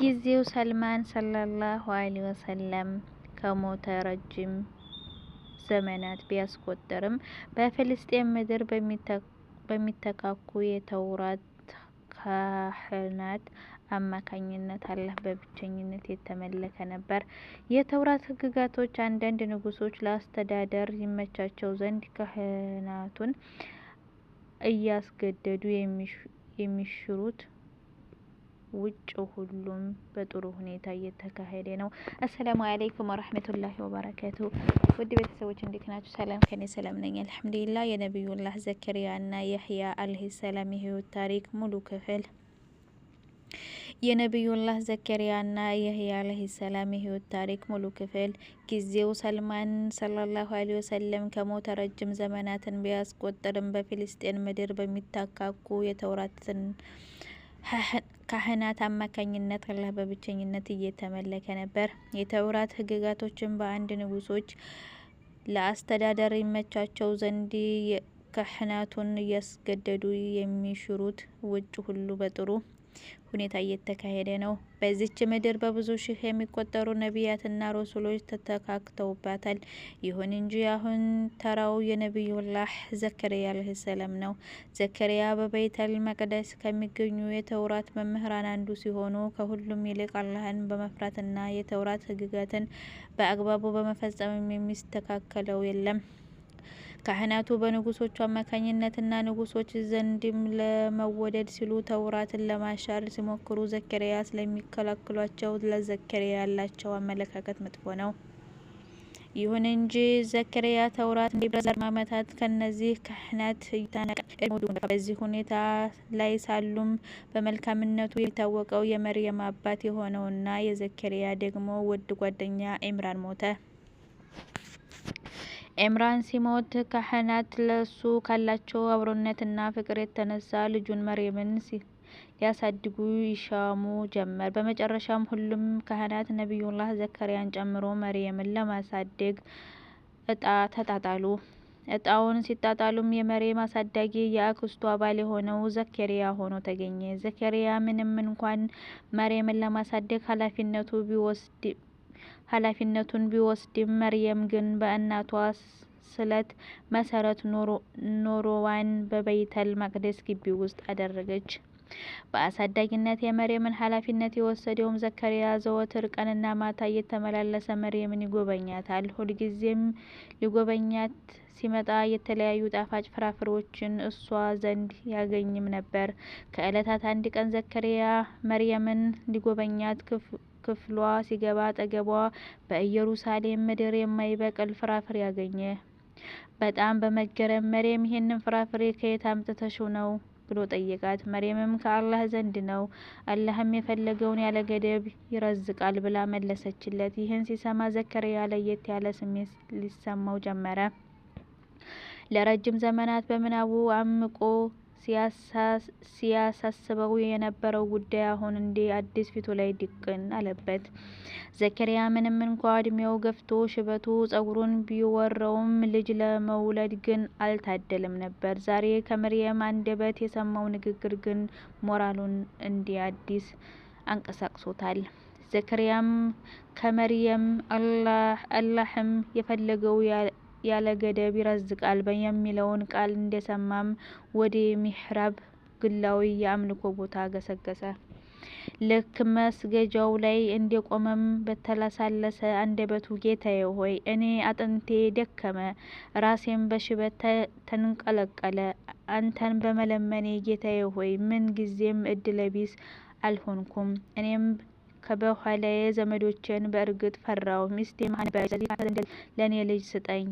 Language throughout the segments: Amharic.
ጊዜው ሰልማን ሰለላሁ ዐለይሂ ወሰለም ከሞተ ረጅም ዘመናት ቢያስቆጥርም በፍልስጤም ምድር በሚተካኩ የተውራት ካህናት አማካኝነት አላህ በብቸኝነት የተመለከ ነበር። የተውራት ህግጋቶች አንዳንድ ንጉሶች ለአስተዳደር ይመቻቸው ዘንድ ካህናቱን እያስገደዱ የሚሽሩት ውጭ ሁሉም በጥሩ ሁኔታ እየተካሄደ ነው። አሰላሙ አለይኩም ወረህመቱላሂ ወበረካቱ። ውድ ቤተሰቦች እንዴት ናችሁ? ሰላም ከኔ ሰላም ነኝ አልሐምዱሊላህ። የነቢዩላህ ዘከሪያና የህያ አለይሂ ሰላም የህይወት ታሪክ ሙሉ ክፍል። የነቢዩላህ ዘከሪያና የህያ አለይሂ ሰላም የህይወት ታሪክ ሙሉ ክፍል። ጊዜው ሰልማን ሰለላሁ ዐለይሂ ወሰለም ከሞተ ረጅም ዘመናትን ቢያስቆጥርም በፊልስጤን ምድር በሚታካኩ የተውራትን ካህናት አማካኝነት አላህ በብቸኝነት እየተመለከ ነበር። የተውራት ህግጋቶችን በአንድ ንጉሶች ለአስተዳደር ይመቻቸው ዘንድ ካህናቱን እያስገደዱ የሚሽሩት ውጭ ሁሉ በጥሩ ሁኔታ እየተካሄደ ነው። በዚች ምድር በብዙ ሺህ የሚቆጠሩ ነቢያትና ረሱሎች ተተካክተውባታል። ይሁን እንጂ አሁን ተራው የነቢዩላህ ዘከሪያ አለይሂ ሰላም ነው። ዘከሪያ በቤተል መቅደስ ከሚገኙ የተውራት መምህራን አንዱ ሲሆኑ ከሁሉም ይልቅ አላህን በመፍራትና የተውራት ህግጋትን በአግባቡ በመፈጸም የሚስተካከለው የለም። ካህናቱ በንጉሶቹ አማካኝነትና ንጉሶች ዘንድም ለመወደድ ሲሉ ተውራትን ለማሻር ሲሞክሩ ዘከሪያ ስለሚከላከሏቸው ለዘከሪያ ያላቸው አመለካከት መጥፎ ነው። ይሁን እንጂ ዘከሪያ ተውራት እንዲበረዝ ዓመታት ከነዚህ ካህናት በዚህ ሁኔታ ላይ ሳሉም በመልካምነቱ የሚታወቀው የመርየም አባት የሆነውና የዘከሪያ ደግሞ ውድ ጓደኛ ኢምራን ሞተ። ኤምራን ሲሞት ካህናት ለሱ ካላቸው አብሮነትና ፍቅር የተነሳ ልጁን መርየምን ሊያሳድጉ ይሻሙ ጀመር። በመጨረሻም ሁሉም ካህናት ነቢዩላህ ዘከሪያን ጨምሮ መርየምን ለማሳደግ እጣ ተጣጣሉ። እጣውን ሲጣጣሉም የመርየም አሳዳጊ የአክስቱ አባል የሆነው ዘከሪያ ሆኖ ተገኘ። ዘከሪያ ምንም እንኳን መርየምን ለማሳደግ ኃላፊነቱን ቢወስድም መርየም ግን በእናቷ ስለት መሰረት ኑሮዋን በቤተል መቅደስ ግቢ ውስጥ አደረገች። በአሳዳጊነት የመርየምን ኃላፊነት የወሰደውም ዘከሪያ ዘወትር ቀንና ማታ እየተመላለሰ መርየምን ይጎበኛታል። ሁልጊዜም ሊጎበኛት ሲመጣ የተለያዩ ጣፋጭ ፍራፍሬዎችን እሷ ዘንድ ያገኝም ነበር። ከእለታት አንድ ቀን ዘከሪያ መርየምን ሊጎበኛት ክፍሏ ሲገባ አጠገቧ በኢየሩሳሌም ምድር የማይበቅል ፍራፍሬ አገኘ። በጣም በመገረም መርየም ይህንን ፍራፍሬ ከየት አምጥተሽው ነው ብሎ ጠየቃት። መርየምም ከአላህ ዘንድ ነው፣ አላህም የፈለገውን ያለ ገደብ ይረዝቃል ብላ መለሰችለት። ይህን ሲሰማ ዘከሪያ ለየት ያለ ስሜት ሊሰማው ጀመረ። ለረጅም ዘመናት በምናቡ አምቆ ሲያሳስበው የነበረው ጉዳይ አሁን እንደ አዲስ ፊቱ ላይ ድቅን አለበት። ዘከሪያ ምንም እንኳ እድሜው ገፍቶ ሽበቱ ጸጉሩን ቢወረውም ልጅ ለመውለድ ግን አልታደለም ነበር። ዛሬ ከመርየም አንደበት የሰማው ንግግር ግን ሞራሉን እንደ አዲስ አንቀሳቅሶታል። ዘከሪያም ከመርየም አላህም የፈለገው ያለ ገደብ ይረዝቃል የሚለውን ቃል እንደሰማም ወደ ሚሕራብ ግላዊ የአምልኮ ቦታ ገሰገሰ። ልክ መስገጃው ላይ እንደቆመም በተለሳለሰ አንደበቱ ጌታዬ ሆይ እኔ አጥንቴ ደከመ፣ ራሴም በሽበት ተንቀለቀለ። አንተን በመለመኔ ጌታዬ ሆይ ምን ጊዜም እድለቢስ አልሆንኩም። እኔም ከበኋላዬ ዘመዶቼን በእርግጥ ፈራሁ። ሚስቴ መካን ነበረች። ስለዚህ ከአንተ ዘንድ ለእኔ ልጅ ስጠኝ፣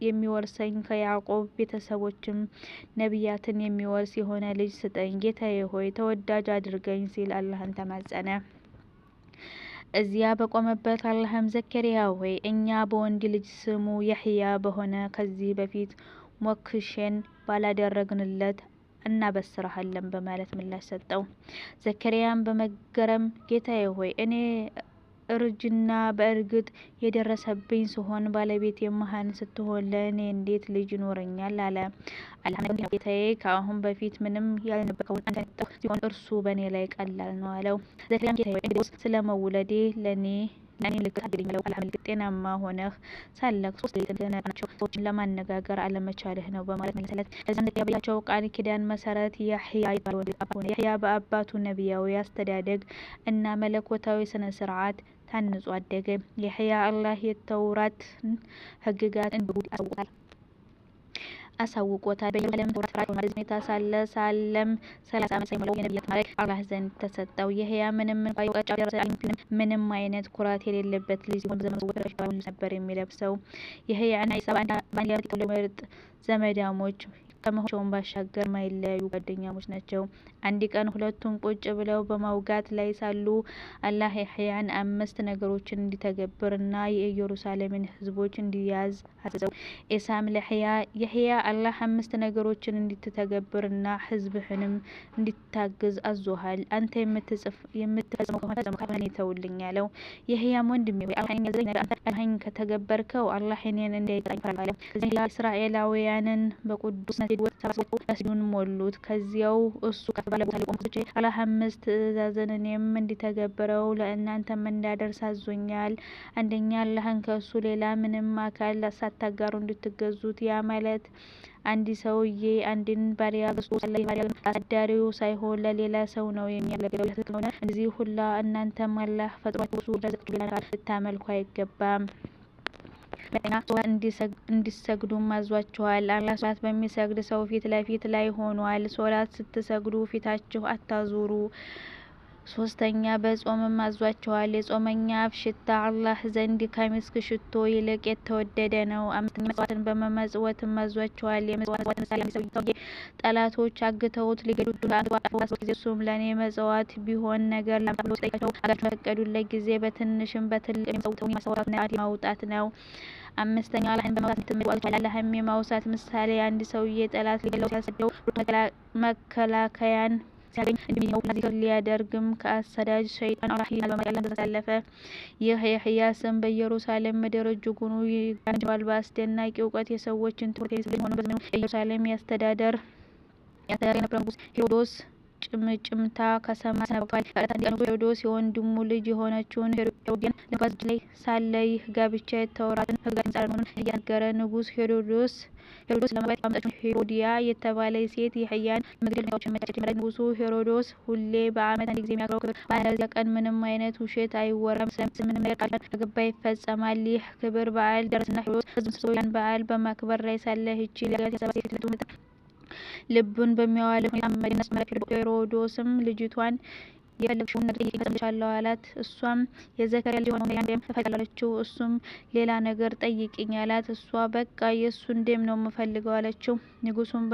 የሚወርሰኝ ከያዕቆብ ቤተሰቦችም ነቢያትን የሚወርስ የሆነ ልጅ ስጠኝ። ጌታዬ ሆይ ተወዳጅ አድርገኝ ሲል አላህን ተማጸነ። እዚያ በቆመበት አላህም ዘከሪያ ሆይ እኛ በወንድ ልጅ ስሙ የሕያ በሆነ ከዚህ በፊት ሞክሼን ባላደረግንለት እናበስርሃለን በማለት ምላሽ ሰጠው። ዘከሪያም በመገረም ጌታዬ ሆይ እኔ እርጅና በእርግጥ የደረሰብኝ ስሆን ባለቤቴ መሀን ስትሆን ለእኔ እንዴት ልጅ ይኖረኛል? አለ። አላህም ጌታዬ ከአሁን በፊት ምንም ያልነበርከውን አንተን የፈጠርሁ ሲሆን እርሱ በእኔ ላይ ቀላል ነው አለው። ዘከሪያም ጌታዬ ሆይ፣ እንግዲያውስ ስለ መውለዴ ለእኔ ምልክት አድርግልኝ አለው። አላህም ምልክት ጤናማ ሆነህ ሳለህ 3 ሌሊት ናቸው ሰዎችን ለማነጋገር አለመቻልህ ነው በማለት መለሰለት። ከዚያም ዘከሪያ በጌታቸው ቃል ኪዳን መሰረት ያህያ የተባለ ወንድ ልጅ አባት ሆነ። ያህያ በአባቱ ነቢያዊ አስተዳደግ እና መለኮታዊ ስነ ስርዓት ታንጾ አደገ። ያህያ አላህ የተውራትን ህግጋት እንዲሁ አሳውቆታል። በኢየሩሳሌም ተውራት ፈራጅ ሆኗል። በዚህ ሁኔታ ሳለም 30 ዓመት ሳይሞላው የነቢይነት ማዕረግ አላህ ዘንድ ተሰጠው። የህያ ምንም እንኳ የእውቀት ጫፍ የደረሰ ዓሊም ቢሆንም ምንም አይነት ኩራት የሌለበት ልጅ ሲሆን በዘመኑ ሰዎች ልብስ ነበር የሚለብሰው። የህያ እና ኢሳ በአንድ ዓመት የተወለዱ ምርጥ ዘመዳሞች ከመሆናቸውም ባሻገር የማይለያዩ ጓደኛሞች ናቸው። አንድ ቀን ሁለቱም ቁጭ ብለው በማውጋት ላይ ሳሉ አላህ የህያን 5 ነገሮችን እንዲተገብር እና የኢየሩሳሌምን ህዝቦች እንዲያዝ አዘዘው። ኢሳም ለህያ የህያ አላህ 5 ነገሮችን እንድትተገብር እና ህዝብህንም እንድታግዝ አዞሃል። አንተ የምትፈጽመው ከሆነ ፈጽመው፣ ካልሆነ ለእኔ ተውልኝ አለው። የህያም ወንድሜ ሆይ፣ አላህ እኔን ያዘዘኝ ነገር አንተ አላህን ከተገበርከው አላህ እኔን እንዳይቀጣኝ እፈራለሁ አለው። ከዚያም የህያ እስራኤላውያንን በቁዱስ መስጂድ ውስጥ ሰብስቦ መስጂዱን ሞሉት። ከዚያው እሱ ከፍ ባለ ቦታ ላይ ቆሞ ህዝቦቼ፣ አላህ 5 ትእዛዝን እኔም እንድተገብረው ለእናንተም እንዳደርስ አዞኛል። አንደኛ፣ አላህን ከእሱ ሌላ ምንም አካል ሳታጋሩ እንድትገዙት። ያ ማለት አንድ ሰውዬ አንድን ባሪያ ገዝቶ ሳለ ይህ ባሪያ ግን ለአሳዳሪው ሳይሆን ለሌላ ሰው ነው የሚያገለግለው። ይህ ትክክል ነውን? እንደዚህ ሁላ እናንተም አላህ ፈጥሯችሁ እርሱ ረዘቃችሁ ሌላን አካል ልታመልኩ አይገባም። ሁለተኛ፣ ሶላት እንዲሰግዱም አዟችኋል። አላህ ሶላት በሚሰግድ ሰው ፊት ለፊት ላይ ሆኗል። ሶላት ስትሰግዱ ፊታችሁ አታዙሩ። ሶስተኛ፣ በጾምም አዟችኋል። የጾመኛ አፍ ሽታ አላህ ዘንድ ከሚስክ ሽቶ ይልቅ የተወደደ ነው። አምስተኛ፣ ምጽዋትን በመመጽወትም አዟችኋል። የምጽዋት ምሳሌ አንድ ሰውዬ ጠላቶች አግተውት ሊገድሉት ጊዜ እሱም ለእኔ መጽዋት ቢሆን ነገር ላምጣ ብሎ ሲጠይቃቸው አጋቾቹ በፈቀዱለት ጊዜ በትንሽም በትልቅም የማውጣት ነው። አምስተኛ፣ አላህን በማውሳት አላህም የማውሳት ምሳሌ አንድ ሰውዬ ጠላት ሊገድለው ሲያሳድደው መከላከያን ሲያገኝ እንደሚተውና ዚክር ሊያደርግም ከአሳዳጅ ሸይጣን አላህ ይድናል በማለት ያላህን ትእዛዝ አሳለፈ። ይህ የህያ ስም በኢየሩሳሌም ምድር እጅጉን ይጋነን ጀምሯል። በአስደናቂ እውቀት የሰዎችን ትኩረት የሚስብ ልጅ ሆኖ በዘመኑ የኢየሩሳሌም ያስተዳድር የነበረው ንጉስ ሄሮዶስ ጭምጭምታ ከሰማ ሰነባብቷል። ከዕለታት አንድ ቀን ንጉሱ ሄሮዶስ የወንድሙ ልጅ የሆነችውን ሄሮድያን ለማግባት ዝግጅት ላይ ሳለ ይህ ጋብቻ የተውራትን ህግጋት የሚጻረር መሆኑን ለያህያ ነገረ። ንጉስ ሄሮዶስ ለማግባት ያመጣችውን ሄሮድያ የተባለች ሴት ያህያን ለመግደል ሁኔታዎችን ማመቻቸት ጀመረች። ንጉሱ ሄሮዶስ ሁሌ በዓመት አንድ ጊዜ የሚያከብረው ክብረ በዓል አለ። በዚያ ቀን ምንም አይነት ውሸት አይወራም፣ ስለ ምንም ነገር ቃል ኪዳን ከገባ ይፈጸማል። ይህ ክብረ በዓል ደረሰና ሄሮዶስ ህዝቡን ሰብስቦ ያን በዓል በማክበር ላይ ሳለ ይህች ሊያገባት ያሰባት ሴት ልቡን በሚያዋልል ሁኔታ መደነስ ጀመረች። ሄሮዶስም ልጅቷን የፈለግሽውን ነገር ጠይቂኝ እፈጽምልሻለሁ አላት። እሷም የዘከርያ ልጅ የሆነውን የያህያን ደም እፈልጋለሁ አለችው። እሱም ሌላ ነገር ጠይቂኝ አላት። እሷ በቃ የእሱን ደም ነው የምፈልገው አለችው። ንጉሱም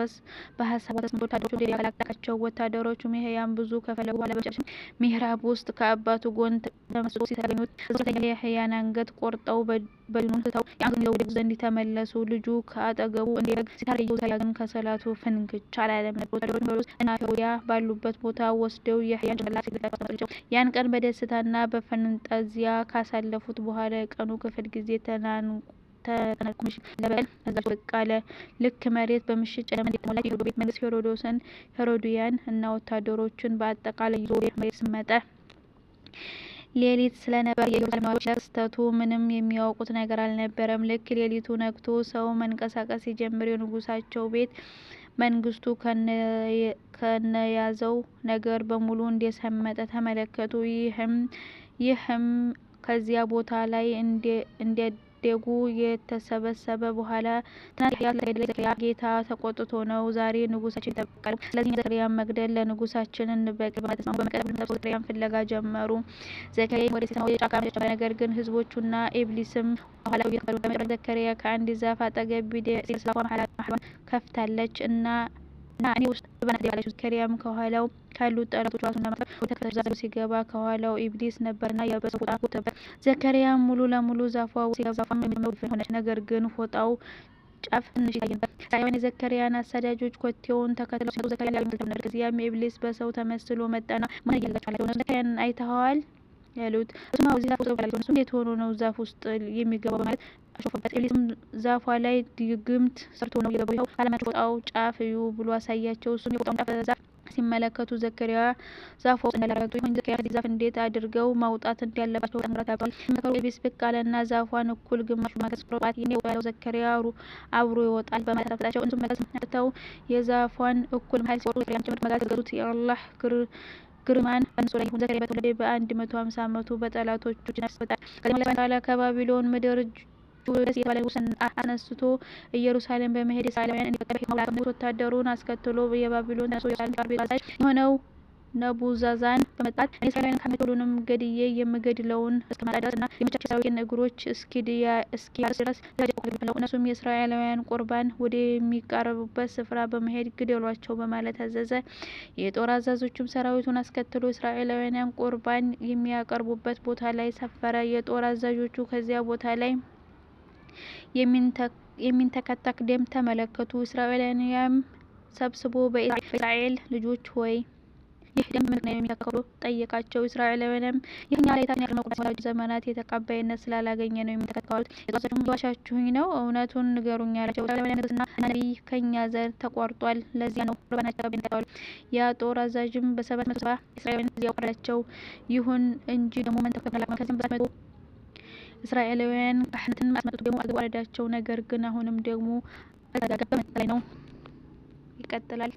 በሀሳቧ ተስማምቶ ወታደሮቹን ወደ ላካቸው። ወታደሮቹም የህያን ብዙ ከፈለጉ በኋላ በመጨረሻም ሚህራብ ውስጥ ከአባቱ ጎን ተመስጦ ሲያገኙት እዛው የያህያን አንገት ቆርጠው በድኑን ትተው የአንገቱን ይዘው ወደ ንጉሱ ዘንድ ተመለሱ። ልጁ ከአጠገቡ እንዲያደርግ ሲታረድ ዘከርያ ግን ከሰላቱ ፍንክች አላለም ነበር። ወታደሮቹም ሄሮድስ እና ሄሮድያ ባሉበት ቦታ ወስደው የያህያን ጭንቅላት ፊት ለፊታቸው አስቀመጡላቸው። ያን ቀን በደስታና በፈንጠዚያ ካሳለፉት በኋላ የቀኑ ክፍል ጊዜ ተጠናቆ ምሽት ለበቀል ተዘጋጅቶ ብቅ አለ። ልክ መሬት በምሽት ጨለማ እንደተሞላች የሄሮድስ ቤተ መንግስት ሄሮዶስን፣ ሄሮድያን እና ወታደሮቹን በአጠቃላይ ይዞ ወደ መሬት ሰመጠ። ሌሊት ስለነበር የኢየሩሳሌም ነዋሪዎች ስለክስተቱ ምንም የሚያውቁት ነገር አልነበረም። ልክ ሌሊቱ ነግቶ ሰው መንቀሳቀስ ሲጀምር የንጉሳቸው ቤተ መንግስቱ ከነያዘው ነገር በሙሉ እንደሰመጠ ተመለከቱ። ይህም ከዚያ ቦታ ላይ እንዲያደጉ የተሰበሰበ በኋላ ትናንት ያህያ ስለተገደለ የዘከርያ ጌታ ተቆጥቶ ነው ዛሬ ንጉሳችን የተበቀለው። ስለዚህ እኛ ዘከርያን መግደል ለንጉሳችን እንበቀል በማለት ተስማሙ። በመቀጠል ሁሉም ተሰብስበው ዘከርያን ፍለጋ ጀመሩ። ዘከርያ ወሬ ሲሰማ ወደ ጫካ መሸሽ ጀመረ። ነገር ግን ህዝቦቹና ኢብሊስም ከኋላው እየተከተሉት በመጨረሻ ዘከርያ ከአንድ ዛፍ አጠገብ ሲደርስ ዛፏ መሀሏን ከፍታለች እና ና እኔ ውስጥ ግባና ተደበቅ አለችው። ዘከርያም ከኋላው ካሉት ጠላቶቹ ራሱን ለማትረፍ ወደ ተከፈተችው ዛፍ ዘሎ ሲገባ ከኋላው ኢብሊስ ነበርና የለበሰው ፎጣ ጎተተበት። ዘከርያም ሙሉ ለሙሉ ዛፏ ውስጥ ሲገባ ዛፏም የመጀመሪያው ድፍን ሆነች። ነገር ግን ፎጣው ጫፍ ትንሽ ይታይ ነበር። እስራኤላውያን የዘከርያን አሳዳጆች ኮቴውን ተከትለው ሲመጡ ዘከርያን ሊያገኙት አልቻሉም ነበር። ከዚያም ኢብሊስ በሰው ተመስሎ መጣና ማን እያደረጋችሁ አላቸው። እነርሱም ዘከርያን አይተኸዋል ያሉት። እሱም እዚህ ዛፍ ውስጥ ገብቷል። እሱ እንዴት ሆኖ ነው ዛፍ ውስጥ የሚገባው በማለት አሾፈበት። ኢብሊስም ዛፏ ላይ ድግምት ሰርቶ ነው የገባው፣ ይኸው ካለማቸው ፎጣው ጫፍ እዩ ብሎ አሳያቸው። እሱም የፎጣውን ጫፍ ዛፍ ሲመለከቱ ዘከሪያ ዛፏ ውስጥ እንዳለ አረጋግጡ። ይሁን ዘከሪያ ከዚህ ዛፍ እንዴት አድርገው ማውጣት እንዳለባቸው በጣም ግራ ተጋብተዋል። ሲመከሩ ኢብሊስ ብቅ አለና ዛፏን እኩል ግማሽ መጋዝ ቆርጧት ያለው ዘከሪያ አብሮ ይወጣል በማለት አፈጣቸው። እነሱም መጋዝ አምጥተው የዛፏን እኩል መሀል ሲቆርጡ ዘከሪያም ጭምር መጋዝ ገዙት። የአላህ ግርማን በእነሱ ላይ ይሁን። ዘከሪያ በተወለደ በ150 አመቱ በጠላቶቹ ነፍስ ወጣ። ከዚያም በኋላ ከባቢሎን ምድር ጁደስ የተባለ ንጉስ አስነስቶ ኢየሩሳሌም በመሄድ እስራኤላውያን እንዲበቀል በሕክማው ወታደሩን አስከትሎ የባቢሎን ተነስቶ ኢየሩሳሌም ቤት አዛዥ የሆነው ነቡዛዛን በመጣት እኔ እስራኤላውያን ካህናት ሁሉንም ገድዬ የምገድለውን እስከማጣ ድረስ እና የመቻቸው ሰራዊቴን እግሮች እስኪያርስ ድረስ ነው። እነሱም የእስራኤላውያን ቁርባን ወደሚቀርቡበት ስፍራ በመሄድ ግደሏቸው በማለት አዘዘ። የጦር አዛዦቹም ሰራዊቱን አስከትሎ እስራኤላውያን ቁርባን የሚያቀርቡበት ቦታ ላይ ሰፈረ። የጦር አዛዦቹ ከዚያ ቦታ ላይ የሚንተከተክ ደም ተመለከቱ። እስራኤላውያንም ሰብስቦ በእስራኤል ልጆች ሆይ፣ ይህ ደም በምን ነው የሚተከተከው ብሎ ጠየቃቸው። እስራኤላውያንም ይህ እኛ ላይ ያቀረብነው ቁርባን ዘመናት የተቀባይነት ስላላገኘ ነው የሚንተከተከው አሉት። የጦር አዛዦቹም እየዋሻችሁኝ ነው፣ እውነቱን ንገሩኝ አላቸው። እስራኤላውያን ንጉስና ነቢይ ከኛ ዘር ተቋርጧል፣ ለዚያ ነው ቁርባናችን ተቀባይነት ያጣው አሉት። ያ ጦር አዛዥም በ770 እስራኤላውያን እዚያው አረዳቸው። ይሁን እንጂ ደሙ መንተክተኩን አላቆመም። ከዚያም በ700 እስራኤላውያን ካህናትን አስመጥቶ ደሙ አድርጎ አረዳቸው። ነገር ግን አሁንም ደግሞ አልተረጋጋም፣ በመቀጠል ላይ ነው። ይቀጥላል።